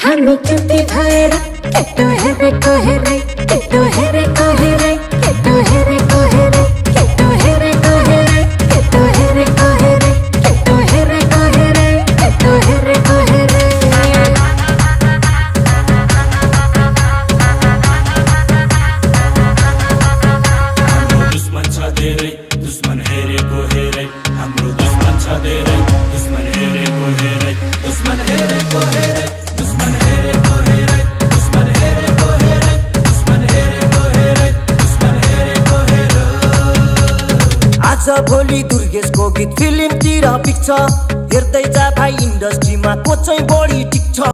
हामी चुति भएर केटो हेरेको हेरै केटो हेरेको हेरै केटो हेरेको हेरै केटो हेरेको हेरै केटो हेरेको हेरै केटो हेरेको हेरै केटो हेरेको हेरै दुश्मन छ धेरै दुश्मन हेरेको हेरै हाम्रो दुश्मन छ धेरै दुश्मन हेरेको हेरै दुश्मन हेरेको हेरै दुश्मन हेरेको हेरै दुश्मन हेरेको हेरै दुश्मन हेरेको हेरै दुश्मन हेरेको हेरै आज भोलि दुर्गेशको गीत फिल्मतिर पिक्छ हेर्दै जा भाइ इन्डस्ट्रीमा को चाहिँ बढी टिक्छ।